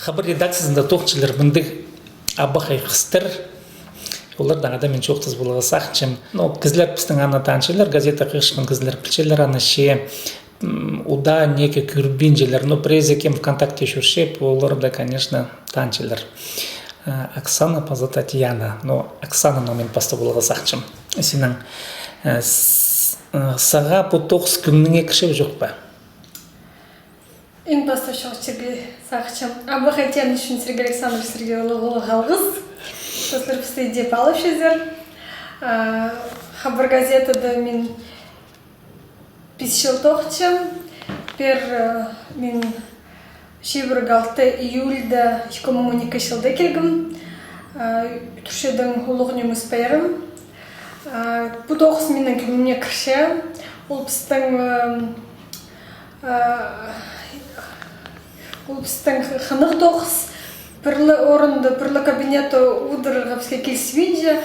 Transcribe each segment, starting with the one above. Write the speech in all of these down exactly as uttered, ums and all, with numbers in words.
Хабар редакциязында тоғынчалар мындағ абахай хыстар. Оларнаң даа мин чоохтас поларға сағынчам. Ну, кізілер пістің аны танчалар, газета хығырчатхан кізілер пілчелер аны, че, м, удаа неке кӧрбинчелер. Ну, пірее кем ВКонтакте чӧрче, олар даа, конечно, танчалар. Э, Оксана паза Татьяна. Ну, Оксананаң мин пастап поларға сағынчам. Синің, э, с-, э, сағаа пу тоғыс кӧңніңе кірче бе, чох па? Иң пастап чоохтирға сағынчам абахай тема ӱчӱн. Сергей Александрович, сірерге улуғ-улуғ алғыс. Сірер пісті идӧк алып чӧрзер. А, «Хабар» газетада мин пис чыл тоғынчам. Пеер, э, мин чибіргі алты июльда ікі муң он ікі чылда килгем. А, Турциядаң улуғ нимес пайрам. А, пу тоғыс минің кӧңніме кірче. Ол пістің, эм, А, ол пістің хынығ тоғыс. Пір ле орында, пір ле кабинетте одырарға піске киліспинче.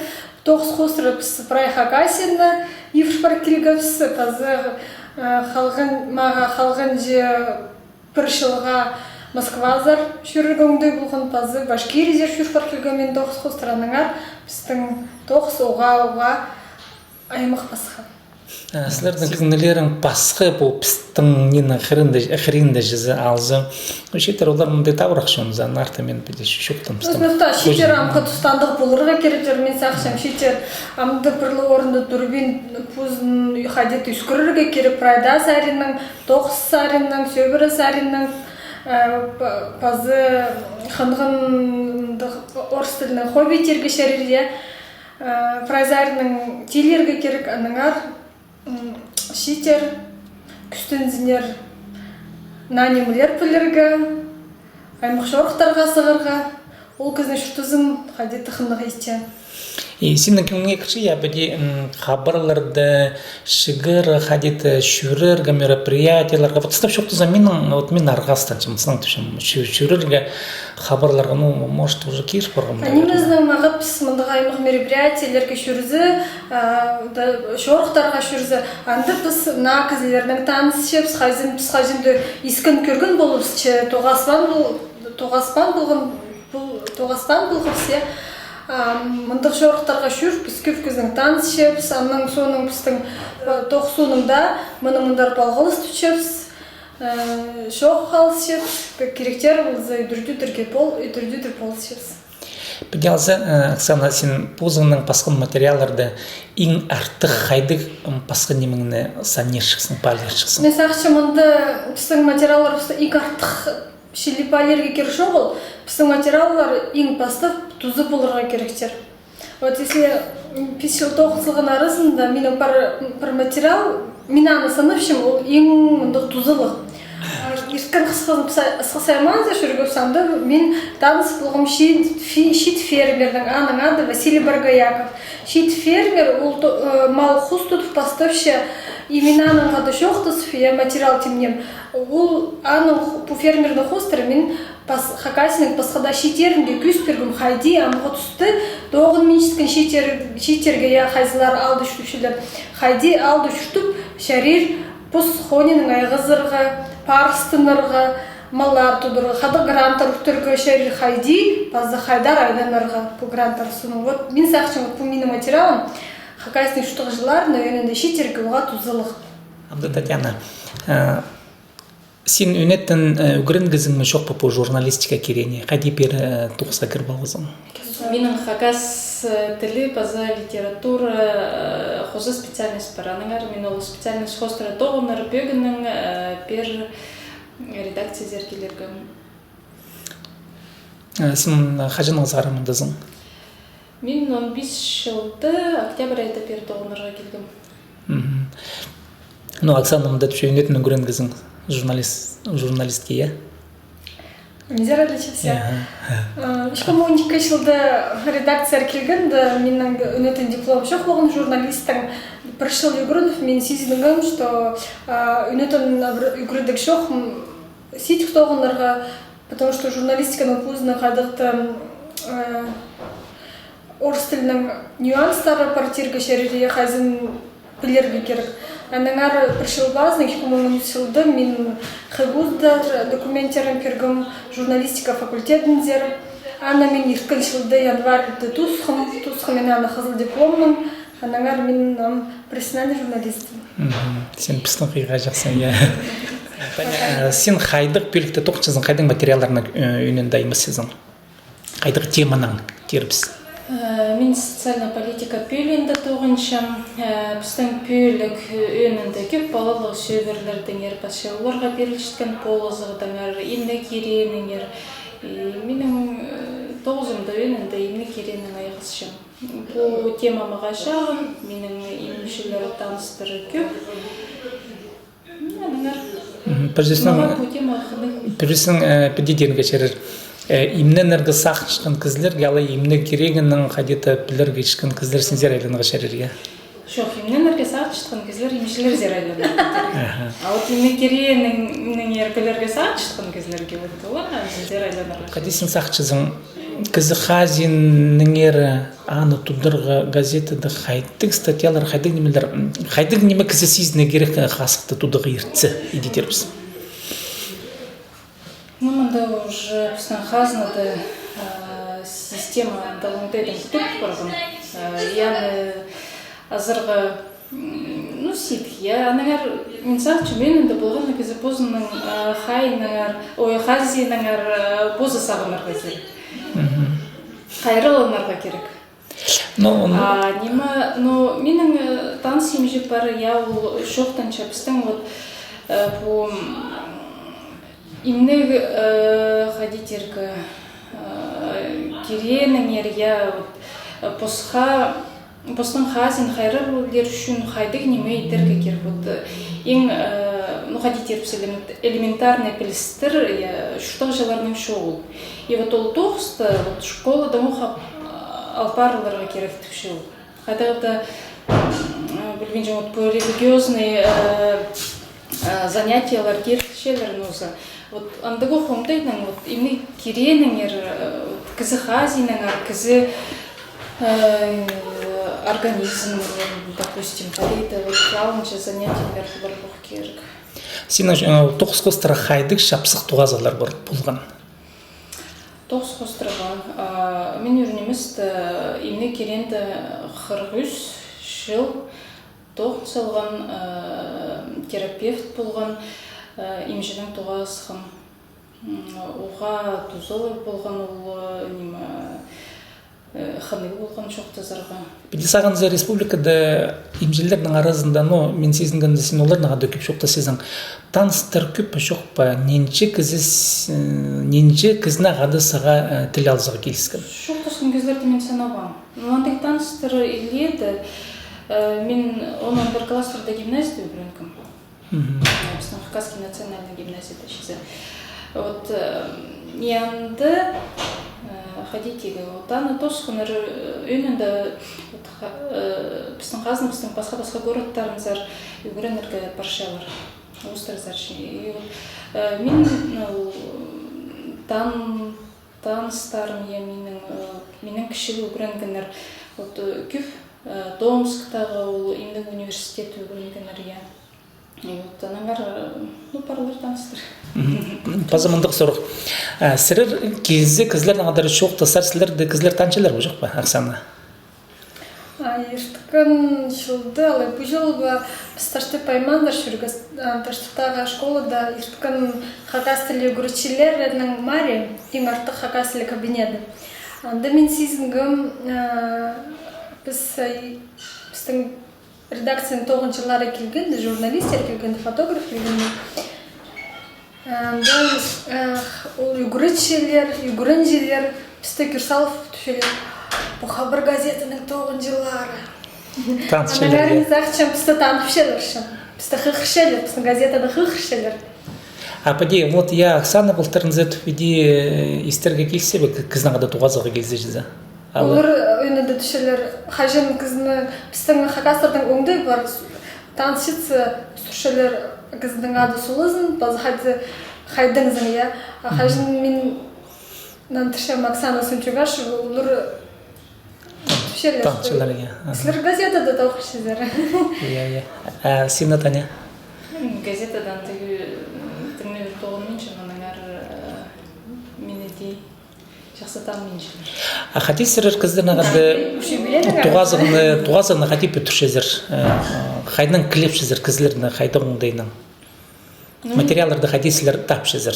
Тоғыс хоостыра піс прай Хакасияны ибіре пар килгебіс. Паза, а, халған, мағаа халғанҷы пір чылға Москвазар чӧрерге оңдай полған, паза Башкириязар чӧр пар килгем мин тоғыс хоостыра. Аннаңар пістің тоғыс уғаа-уғаа аймах пасха. Э, сірернің кӧңнілерің пасха, пу пістің ниме хыринда, хыринда чізе алза. Ну, чииттер олар мындағ табырах чонза, аннаңар мин піди чоохтанмастым. Ну, чииттер амғы туста андағ поларға киректер, мин сағынчам, чииттер амды пір ле орында турбин, позын хайди-да ӧскірерге кирек, прай даа саринаң, тоғыс саринаң, сӧбіре саринаң, э, па-, паза хынған, мындағ орыс тілінең хобби тирге чарир, я. Э, прай саринаң тилирге кирек, аннаңар, м, чииттер кӱстензіннер наа нимелер пілерге, аймах чорыхтарға сығарға, ол кізінің чуртазын хайди-да хынығ итче. И синің кӧңніңе кірче, я, піди, м, хабарларны чыырға, хайди-да чӧрерге, мероприятиелерге. Вот тастап чоохтаза, минің, вот мин арғастанчам, сынап тіпчем, чӧ-, чӧрерге хабарларға, ну, может, уже киріп парғам. А ниме ізінең мағат піс мындағ аймах мероприятиелерге чӧрзе, а, даа чорыхтарға чӧрзе, анда піс наа кізілернең танысчабыс, хайзын піс хайзын-да искен кӧрген поларбыс, че тоғаспаан пол-, тоғаспаан полған, пол-, тоғаспаан полғабыс, я. А, мындағ чорыхтарға чӧр, піс кӧп кізінең танысчабыс, аннаң соонаң пістің, а, тоғыс соонаң даа мыны-мындар палғалыс тутчабыс. Э, чоох алысчабыс, киректер полза, ӱдӱр-тӧдірге пол-, ӱдӱр-тӧдір полысчабыс. Піди алза, э, Оксана, син позыңның пасхан материалларда иң артых хайдағ, м, пасха нимеңні санирчатсың, паалирчатсың? Мин сағынчам, мында пістің материалларыбысты иң артых чіли паалирға кирек чоғыл. Пістің материаллар иң пастап туза поларға киректер. Вот если, м, пис чыл тоғынзылған аразында минің пар, пар материал, мин аны санапчам, ол иң мындағ тузалығ. А, ирткен хысхазын піс ысхас аймаанзар чӧргебіс, анда мин таныс полғам чиит фе-, чиит фермернең, аның ады Василий Боргояков. Чиит фермер, ол то-, э, мал-хус тудып пастапча, и мин аннаң хада чоохтасып, я, материал тимнеем. Ол аның ху-, пу фермернің хоостыра мин пас-, Хакасияның пасха даа чииттерінде кӧзіт пиргем, хайди амғы туста тоғынминчатхан чииттер-, чииттерге, я, хайзылар аалда чуртапчалар, хайди аалда чуртап чарир, пос хонинаң айғазарға, парыстанарға, маллар тударға, хайдағ гранттар ӱттірерге чарир, хайди, паза хайдар айланарға пу гранттар соонаң. Вот мин сағынчам, вот пу минің материалым Хакасияның чуртағҷыларына, ӧӧнінде чииттерге уғаа тузалығ. Амды, Татьяна, э, син ӧнетін, э, ӱгренгезің ме, чох па, пу журналистика кирегіне? Хайди пеер, э, тоғысха кіріп алғазың? Минің хакас, э, тілі паза литература, э, хоза специальность пар. Аннаңар мин ол специальность хоостыра тоғынар пӧгіннең, э, пеер редакциязар килергем. Э, син хаҷан ағаа мындазың? Мин он пис чылда октябрь айда пеер тоғынарға килгем. Мгм. Ну, Оксана, мында тіпче, ӧнетін ӱгренгезің журналист, журналистке, я? Мин зар отличился. Аха. Э, ікі муң он ікі чылда редакцияға килгенде, минің ӧнетін диплом чох полған журналистің. Пір чыл ӱгреніп, мин сизінгем, что, э, ӧнетін ӱгредіг чох, м, сидік тоғынарға, потому что журналистиканың позының хайдағ-да, э, орыс тілінің нюанстары пар тирге чарир, я, хайзын пілерге кирек. Аннаңар пір чыл пазын, ікі муң он ӱс чылда мин ХГУ-да документтерім пиргем, журналистика факультедінзер. Аны мин ирткен чылда январьда тоосхам, тоосхам мин аны хызыл дипломнаң. Аннаңар мин ам профессиональный журналистпін. Мгм. Син пістің хыйға чахсың, я. Паня, э, син хайдағ пӧлікте тоғынчазың, хайдағ материалларны, э, ӧӧнінде аймасчазың? Хайдағ теманаң тирбіс? Э, мин социальная политика пӧлиинде тоғынчам. Э, пістің пӧлік, э, ӧӧнінде кӧп палалығ сӧбірелердеңер, пасча оларға пирілчеткен полызығдаңар, имнег киренеңер. И минің, э, тоғызым даа ӧӧнінде имнег киренең айғасчам. Пу тема мағаа чағын, минің имнеҷілер, таныстар кӧп. Мгм. Пірсінең, мағаа пу тема хынығ. Пірсінең, э, піди теерге чарир. Э, имненерге сағынчатхан кізілерге, алай имнег кирегінең хайди-да пілерге итчеткен кізілер синзер айланарға чарир, я? Чох, имненерге сағынчатхан кізілер имҷілерзер айланарға чарир. Аха. А вот имнег киренеңер пілерге сағынчатхан кізілерге, вот, олар имҷілерзер айланарға чарир. Хайди син сағынчазың, кізі хазииннеңер аны тударға газетада хайдағ статьялар, хайдағ нимелер, м, хайдағ ниме кізі сизінерге кирек, э, хазыхты тударға иртсе, иди теербіс. Ну, мында уже пістің хазнада, а, система андағ оңдайнаң кӧдіріп парған. А, и аны азарға, м, ну, сидік, я, аннаңар, мин сағынчам, ӧӧнінде полған на кізі позының, а, хайииннеңер, ой, хазииннеңер, а, позы сағынарға кирек. Мгм. Хайралланарға кирек. Ну, ну. А, ниме, ну, минің, э, таныс имҷі пар, я, ол чоохтанча пістің, вот, э, пу, м, имнег, э, хайди теерге, э, киренеңер, я, вот, э, посха, постың хазиин хайраллир ӱчӱн хайдағ ниме идерге кирек, вот, э, иң, э, ну, хайди теербіс, элемент-, элементарный пілістер, я, чуртағҷыларның чоғыл. И вот ол тоғысты, вот, школада ох ап-, алып парыларға кирек тіпче ол. Хайдағ-да, м, пілбинчем, вот, пу религиозный, э, э, занятиелер кирекчелер ноза. Вот, андағ ох оңдайнаң, вот, имнег киренеңер, э, вот, кізі хазииннеңер, кізі, э, организмнеңер, допустим, хайди-да, вот, алынҷа занятиелер поларға ох кирек. Синің, э, тоғыс хоостыра хайдағ чапсых тоғазығлар пар полған? Тоғыс хоостыра, а, мин ӱр ниместе, имнег киренде хырых ӱс чыл тоғын салған, а, терапевт полған, а, имҷінең тоғасхам. М, уғаа тузалығ полған ол, а, ниме, э, хынығ полған чоохтазарға. Піди сағынза, республикада имҷілернің аразында, ну, мин сизінгенде, син оларнаң даа кӧп чоохтасчазың. Таныстар кӧп пе, чох па, нинҷе кізі с-, э, нинҷе кізінең даа сағаа, э, тіл алызарға киліскен? Чоохтасхан кізілерні мин санабаам. Ну, андағ таныстар илееде, э, мин он, он пір класстарда гимназияда ӱгренгем. Мгм. Пістің Хакасский национальный гимназияда чізе. Вот, э, и анда, э, хайди теерге, вот аны тоосханнар, э, ӧӧнінде, вот, ха-, э, пістің хазнабыстың пасха-пасха городтарынзар ӱгренерге парчалар. Остыразар чи. И вот, э, мин, ну, тан-, таныстарым, я, минің, э, минің кічіг ӱгренгеннер, вот, э, кӧп, э, Томсктағы ол имнег университетте ӱгренгеннер, я. И вот аннаңар, э, ну, парлар таныстар. Мгм. Паза мындағ сурығ. Э, сірер килзе, кізілернең андар чоохтасар, сірерді кізілер танчалар ба, чох па, Оксана? А, ирткен чылда, алай пу чыл ба, піс Таштып аймаанда чӧргебіс, а, Таштыптағы школада ирткен хакас тілі ӱгретчілерінің мари, иң артых хакас тілі кабинеті. Анда мин сизінгем, а, піс, а, и-, пістің редакцияның тоғынҷылары килгенде, журналистер килгенде, фотограф килгенде. Анда, э, ол ӱгретчілер, ӱгренҷілер пісті кӧр салып тӱзелер. Пу «Хабар» газетаның тоғынҷылары. Танысчалар, я. Аннаңар сағынчам, пісті таныпчалар чох. Пісті хығырчалар, пістің газетаны хығырчалар. А піди, вот, я, Оксана, полтырынза, піди, э, истерге килзе бе, к-, кізінең даа тоғазарға килзе чізе. Олар ӧӧнінде тӱзелер, хаҷан кізіні, пістің хакастарның оңдай пар, с-, танысчатса, сурчалар кізінің ады, солазын, паза хайди, хайдаңзың, я. А хаҷан мин нандырчам Оксана Сунчугашева, олар Танчылар, я. Аха. Сірер газетада тоғынчазар. Я, я. А син, Таня? М, газетадаң тігі, м, тыңнап тоғынминчам, аннаңар, э, мині дее чахсы таныминчалар. А хайди сірер кізілерні хайди, тоғазығны, тоғазығны хайди пӱдірчезер? Э, хайдаң килепчезер кізілерні, хайдағ оңдайнаң? Ну, материалларды хайди сірер тапчазар?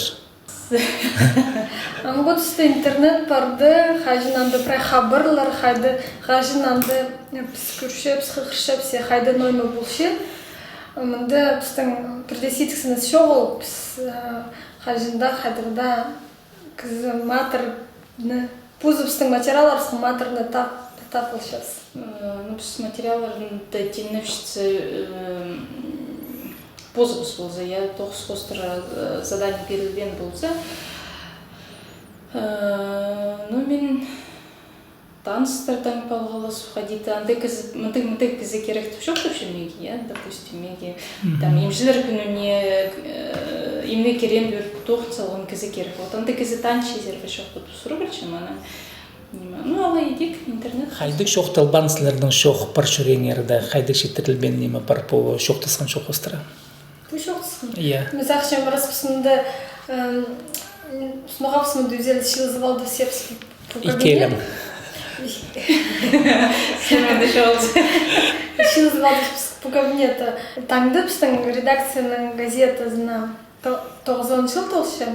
Амғы туста интернет парды, хаҷан анда прай хабарлар, хайди, хаҷан анда, э, піс кӧрчебіс, хығырчабыс, я, хайди ноо ниме полча. Мында пістің пірдее сидіксінібіс чоғыл, піс, э, хаҷан даа, хайдағ даа кізі матырны, позыбыстың материалларыбысха матырны тап, тап алчабыс. Э, ну, піс материалларны тиңнепчетсе, э, позыбыс полза, я, тоғыс хоостыра, э, задание пирілбеен полза. Э, ну, мин таныстардаң палғалыс, хайди-да, андағ кізі, мындағ, мындағ кізі кирек тіп чоохтапчам мағаа, я, допустим, мағаа. Мгм. Там, имҷілер кӱніне, э, имнег кирек пір тоғын салған кізі кирек. Вот андағ кізі танчазар ба чох па тіп сурап алчам, анаң, ниме. Ну, алай идӧк, интернет. Хайдағ чоохталбаан сірернің чоох пар чӱрееңерде, хайдағ читірілбеен ниме пар пу чоохтасхан чоохтастыра? Пу чоохтасхан? Я. Мин сағынчам, раз піс мында, эм, сынағабыс мында ӱзел чыылызып алды всё пу, пу кабинет. Икелем. Сен мында чоғыл. Чыылызып алды піс пу кабинетті. Таңда пістің редакцияның газетазына то-, тоғызон чыл толча.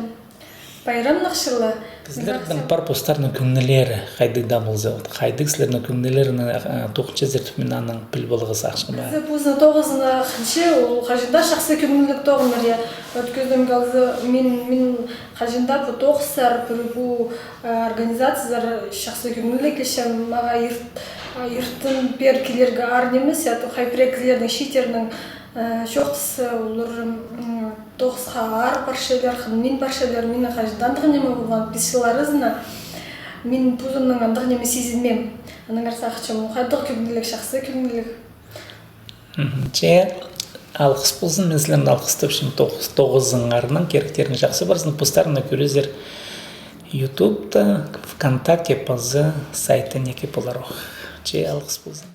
Пайрамнығ чылы. Кізілернің пар постарының кӧңнілері, хайдағ даа полза, вот, хайдағ сірернің кӧңнілеріңні, а, тоғынчазар тіп, мин анаң піліп аларға сағынчам. Кізі позының тоғызына хынча, ол хаҷан даа чахсы кӧңніліг тоғынар, я. Вот кӧзідімге алза, мин, мин хаҷан даа пу тоғыстар, пу, пу, а, организациязар чахсы кӧңніліг килче, мағаа ирт-, а, иртен пеер килерге аар нимес, я, то хай пірее кізілернің чииттерінің, а, чоохтаза, олар, м, тоғысха аар парчалар, хынмин парчалар, минің хаҷан даа андағ ниме полған, пис чыл аразына, мин позымның андағ ниме сизінмеем. Аннаңар сағынчам, хайдағ кӧңніліг, чахсы кӧңніліг. Мгм. Че, алғыс ползын, мин сірерні алғыстапчам, тоғыс-, тоғызыңарның киректерің чахсы парзын, постарыңны кӧрерзер Ютубта, ВКонтакте паза сайтта неке полар ох. Че, алғыс ползын.